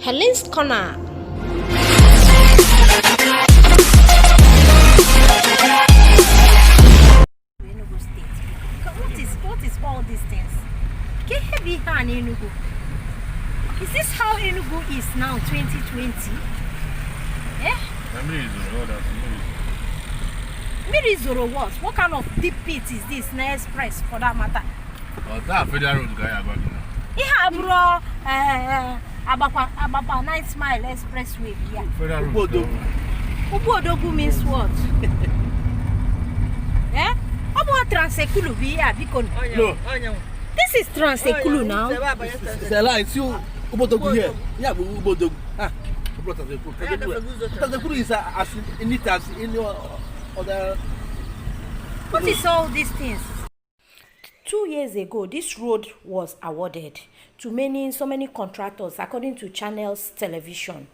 Helen's Corner. What is all these things? Can heavy hand Enugu? Is this how Enugu is now, 2020? Eh? Mirizoro what? What kind of deep pit is this? Na express for that matter? That federal road guy about now. Yeah, bro. Abapa 9 Mile Expressway. Yeah. Federal road. Ubodogu means what? Eh? About Transekulu be here because No. this is Transekulu now. Sela, it's you Ubodogu here. Yeah, Ubodogu. Ah, Transekulu is as in it as in your other. What is all these things? 2 years ago, this road was awarded to so many contractors, according to Channels Television.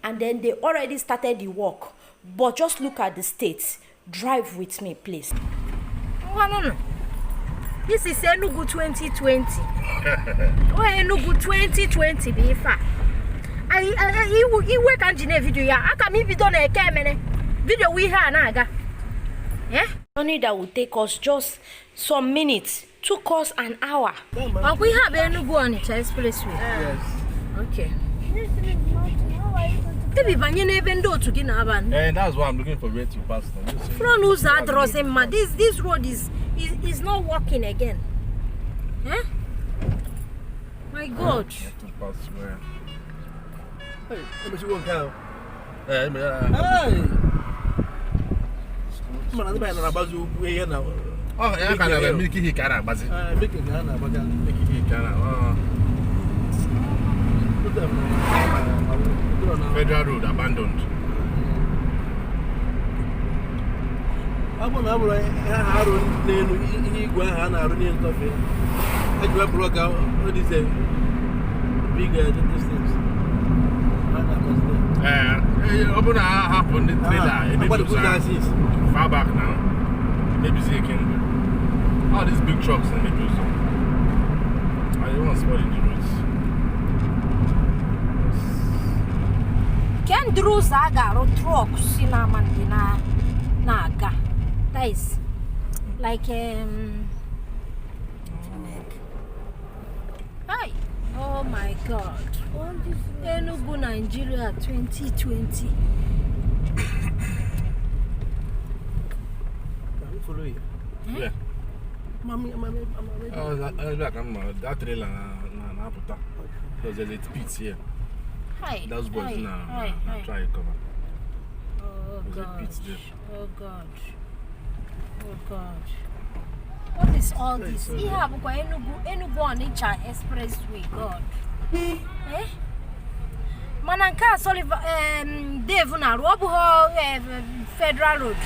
And then they already started the work. But just look at the state. Drive with me, please. No. This is Enugu 2020. Oh, Enugu 2020 be fa. I work engineer video ya. Aka mi video na ekemene. Video we ha na aga. Yeah? Money that would take us just some minutes took us an hour. Oh, we have Enugu on the Expressway. Yes. Okay. Maybe Banyene even do to Ginaban. And that's why I'm looking for where to pass now. From who's that this road is not working again. Eh? My God. To pass where? Hey, let me see one cow. Hey. Man, I'm going to bazu here now. Oh, yeah, can I make it cara, Bazi? Making Ghana, but I'm Make it cara. Federal road abandoned. I'm going to have a block out. What is it? Bigger distance. Open happened in trailer. Far back now. Maybe see again. All these big trucks and maybe so. I don't want to spoil the roads. Can Drew Zaga or truck Sinaman Naga? That is like Hi. Oh my God. Enugu Nigeria 2020. Follow you. Yeah. Mommy. That trailer na puta. Because there's a pit here. Hi. Those boys now try to cover. Oh There's a God. pit there. Oh God. Oh God. What is all this? Yeah, but Enugu on Icha Expressway. God. Eh? Mananka Sullivan Dave na Robo Federal Road.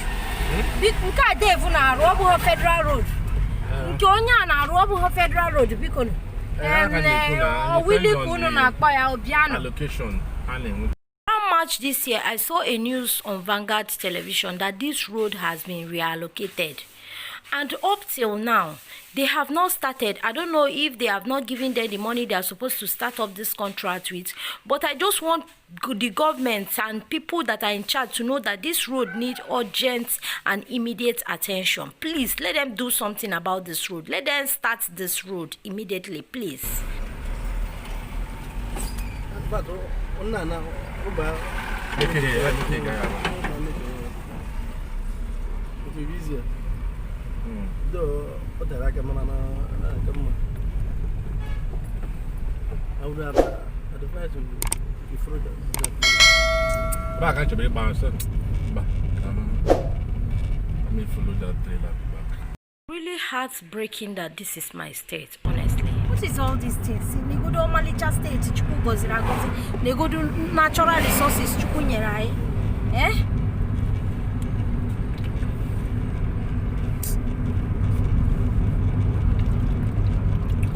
Nka Dave na Robo Federal Road. Nkonya na Robo Federal Road biko. Willie Kuno na akpa ya Obiano. Allocation planning. March this year, I saw a news on Vanguard Television that this road has been reallocated. And up till now, they have not started. I don't know if they have not given them the money they are supposed to start up this contract with. But I just want the government and people that are in charge to know that this road needs urgent and immediate attention. Please, let them do something about this road. Let them start this road immediately, please. I would have advised you to be further. Back actually bounce. Let me follow that trailer back. Really heartbreaking that this is my state, honestly. What is all these things? They go to Malicha State, Chuku Goziragozi. They go to natural resources, Chuku Nyerai. Eh?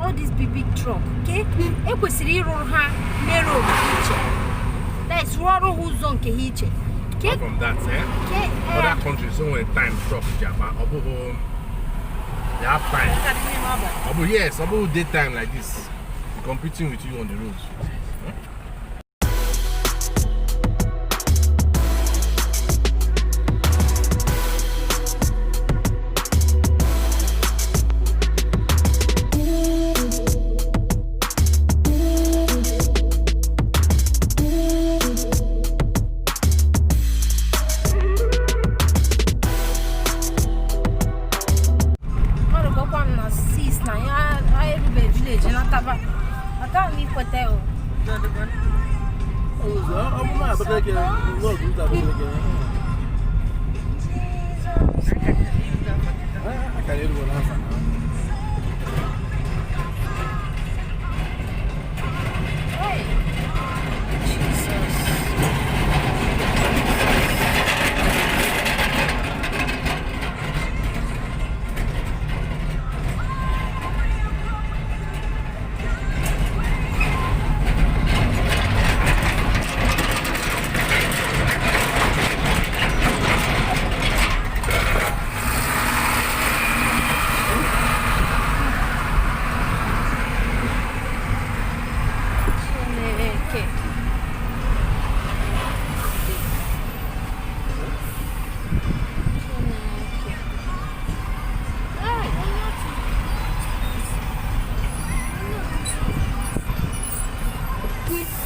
All this big truck, okay? Ekwesiri ịrụ ha mere obiche. That is rural who zone ke hiche. Apart from that, other countries don't want time truck Japan. They have time. Yes, about daytime like this, competing with you on the roads. Huh? I'm not, but I can look who's that again. I can't even go last time.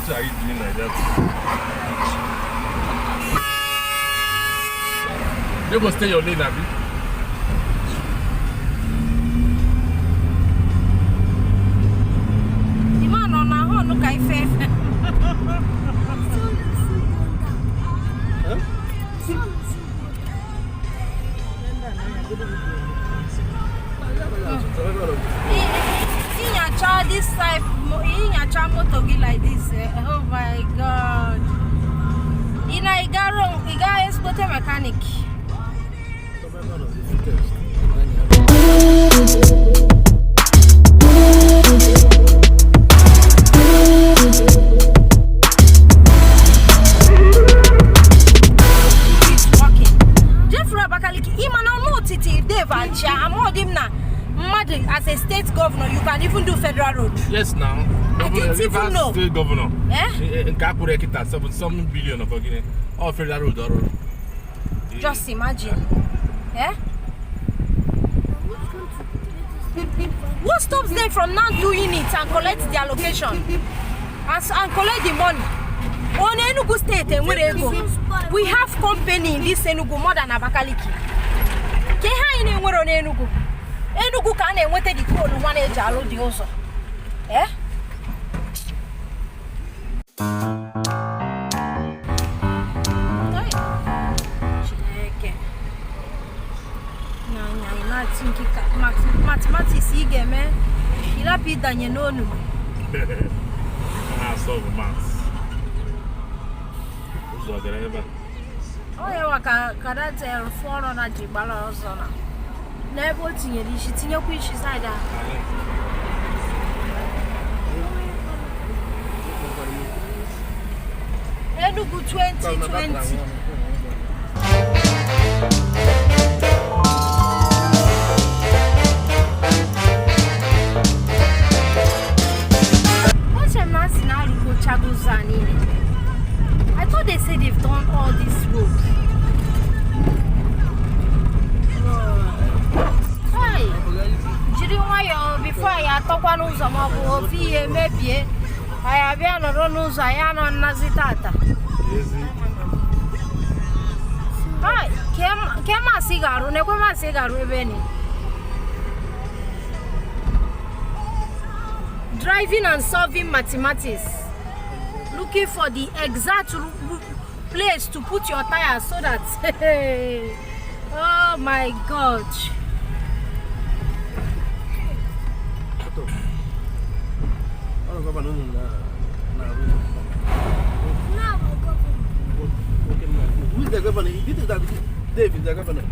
What are you doing like that? You must stay your lane, Abby. The man on our horn, look, I fair. This type, in a chamotogi like this. Oh my God! In a guy is put a mechanic. It's walking. Jeffrey Abakaliki, Imano no titi Dave and Chia. I'm all him now. As a state governor, you can even do federal road. Yes, now. I didn't even know. State governor. Eh? In Kakure Kita, 7 billion of Guinea. All federal road. Just imagine. Eh? What stops them from not doing it and collect the allocation? And collect the money? On Enugu State and where they go. We have company in this Enugu more than Abakaliki. Keha in where on Enugu? Enugu can wait the call one age alo di also. Eh? Mathematics igeme ila pidanye nonu. I solve maths. Who's all the Oh yeah, kada tell 400 jibala also na. Never tinye di shi tinye ku shi side. Enugu 2020. I thought they said they've done all this road. Hi. Before I talk one of them, maybe I have another news. I am on Nazitata. Hi. Kema cigar, never cigar, Rebeni. Driving and solving mathematics. Looking for the exact place to put your tires so that oh my God. Who is the governor? You think that Dave is the governor?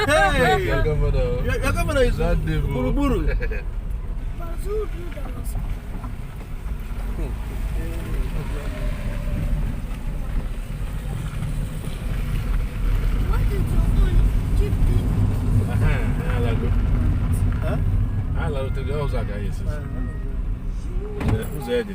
Hey, Your governor. Your governor is That devil. Buruburu. I love to go. Who's that guy? Who's that?